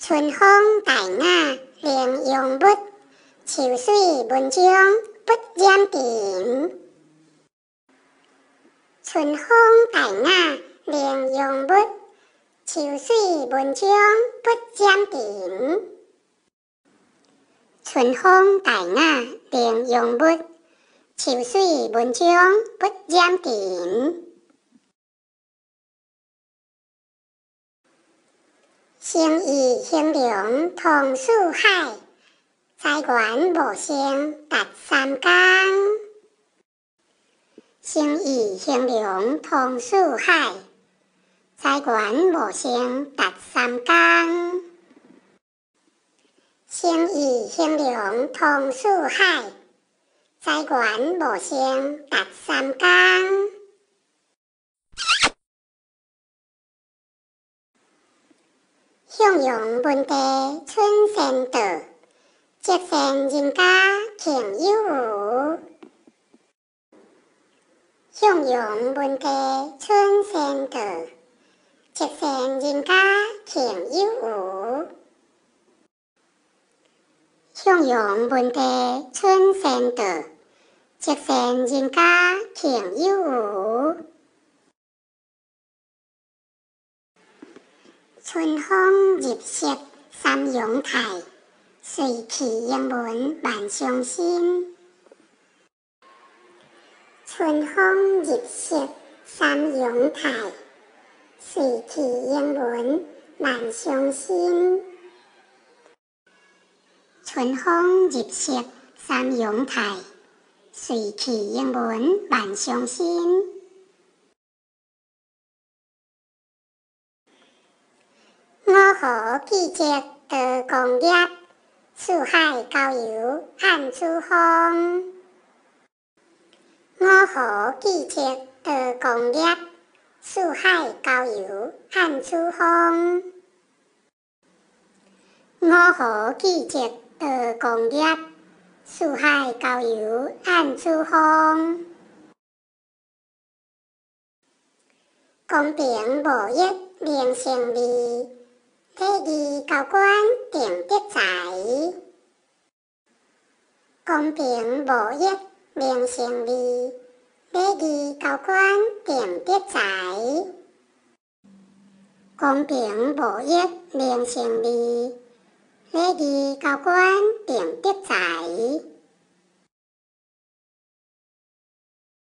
春風大雅玲瑛物，秋水文章不染塵。春風大雅玲瑛物，秋水文章不染塵。春風大雅玲瑛物，秋水文章不染塵。生意興隆通四海，財源無限達三江。生意興隆通四海，財源無限達三江。生意興隆通四海，財源無限達三江。向陽聞地春先到，積善人家慶有餘。向陽聞地春先到，積善人家慶有餘。向陽聞地春先到，積善人家慶有餘。春風入室三陽台，瑞氣盈門萬象新。春風入室三陽台，瑞氣盈門萬象新。春風入室三陽台，瑞氣盈門萬象新。五湖季節多功業，四海郊遊按主風。五湖季節多功業，四海郊遊按主風。五湖季節多功業，四海郊遊按主風。公平貿易零成利，禮義高官定得才。公平貿易零成利，禮義高官定得才。公平貿易零成利，禮義高官定得才。